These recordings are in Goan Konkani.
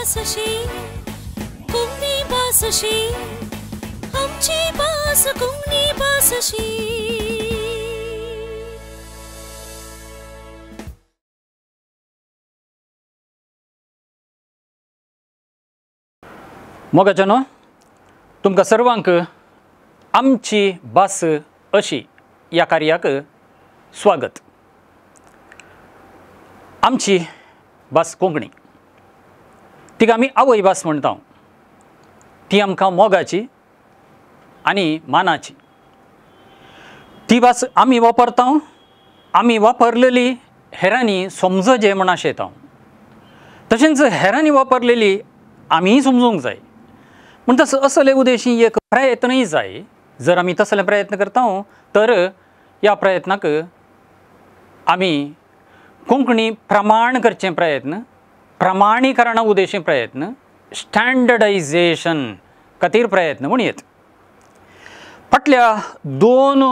भास अशी कोंकणी भास अशी आमची भास कोंकणी भास अशी। मोगाच्यानो, तुमकां सर्वांक आमची भास अशी ह्या कार्याक स्वागत। आमची भास कोंकणी, तिका आमी आवय भास म्हणटा। ती आमकां मोगाची आनी मानाची। ती भास आमी वापरता, आमी वापरलेली हेरांनी समजजे म्हूण आशेता, तशेंच हेरांनी वापरलेली आमीय समजूंक जाय। म्हूण तसो असले उद्देशी एक प्रयत्नय जाय। जर आमी तसले प्रयत्न करता तर ह्या प्रयत्नाक आमी कोंकणी प्रमाण करचें प्रयत्न, प्रमाणीकरणा उद्देशी प्रयत्न, स्टँडर्डायजेशन खातीर प्रयत्न म्हूण येत। फाटल्या दोन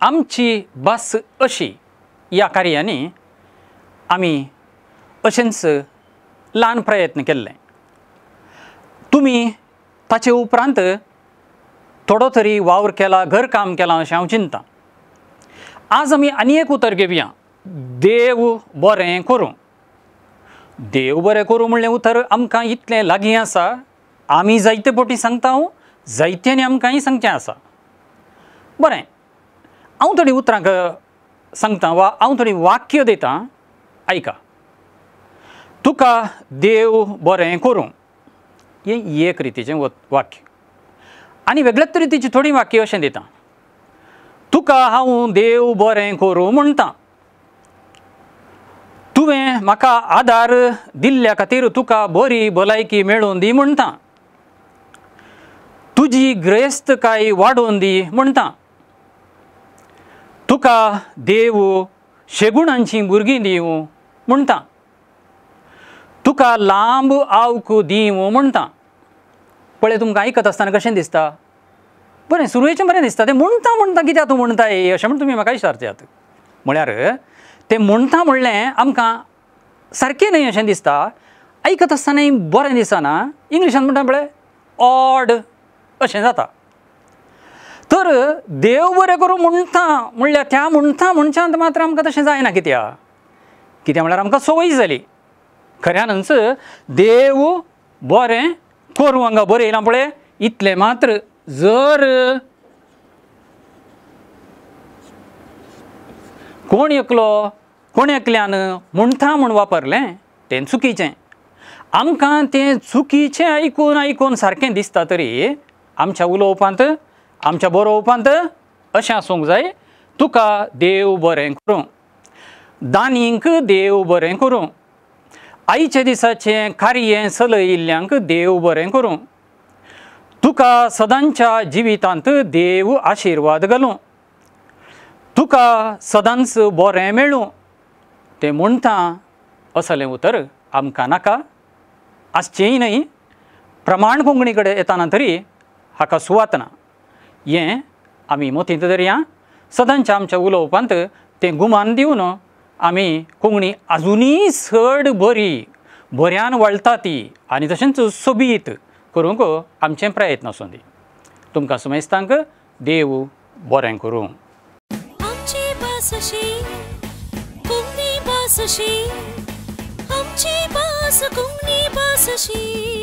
आमची भास अशी ह्या कार्यांनी आमी अशेंच ल्हान प्रयत्न केल्ले। तुमी ताचे उपरांत थोडो तरी वावर केला, घरकाम केलां अशें हांव चिंता। आज आमी आनी एक उतर घेवया, देव बरें करूं। देव बरें करूं म्हणलें उतर आमकां इतलें लागीं आसा, आमी जायते फावटी सांगता, जायत्यांनी आमकांय सांगचें आसा। बरें, हांव थोडीं उतरां सांगता वा हांव थोडीं वाक्य दितां, आयका। तुका देव बरें करूं हें एक रितीचें वाक्य, आनी वेगळ्याच रितीचीं थोडीं वाक्य अशें दिता, तुका हांव देव बरें करूं म्हणटा, तुवें म्हाका आदार दिल्ल्या खातीर तुका बरी भलायकी मेळोवन दी म्हणटा, तुजी ग्रेस्तकाय वाडोवन दी म्हणटा, तुका देव शेगुणांची भुरगीं दिवं म्हणटा, तुका लांब आवक दिवं म्हणटा। पळय, तुमकां आयकत आसतना कशें दिसता? बरें, सुरवेचें बरें दिसता, तें म्हणटा म्हणटा कित्याक तूं म्हणटा अशें म्हण तुमी म्हाका विचारतात। म्हळ्यार तें म्हणटा म्हणलें आमकां सारकें न्हय अशें दिसता, आयकत आसतनाय बरें दिसना। इंग्लिशान म्हणटा पळय ऑड अशें जाता। तर देव बरें करूं म्हणटा म्हणल्यार त्या म्हणटा म्हणच्यान मात्र आमकां तशें जायना। कित्याक? कित्याक म्हळ्यार आमकां संवय जाली। खऱ्यानच देव बरें करूं हांगा बरयलां पळय इतलें मात्र जर कोण एकलो कोण एकल्यान म्हणटा म्हूण वापरलें तें चुकीचें। आमकां तें चुकीचें आयकून आयकून सारकें दिसता तरी आमच्या उलोवपांत, आमच्या बरोवपांत अशें आसूंक जाय, तुका देव बरें करूं, दानींक देव बरें करूं, आयच्या दिसाचें कार्य चलयिल्ल्यांक देव बरें करूं, तुका सदांच्या जिवितांत देव आशिर्वाद घालूं, तुका सदांच बरें मेळूं। तें म्हणटा असलें उतर आमकां नाका, आसचेंय न्हय। प्रमाण कोंकणी कडेन येताना तरी हाका सुवात ना, हें आमी मतींत धरया। सदांच्या आमच्या उलोवपांत तें गुमान दिवन आमी कोंकणी आजुनूय चड बरी बऱ्यान वळटा ती आनी तशेंच सोबीत करूंक आमचें प्रयत्न आसूं दी। तुमकां समेस्तांक देव बरें करूं। आमची भास अशी कोंकणी भास अशी आमची भास कोंकणी भास अशी।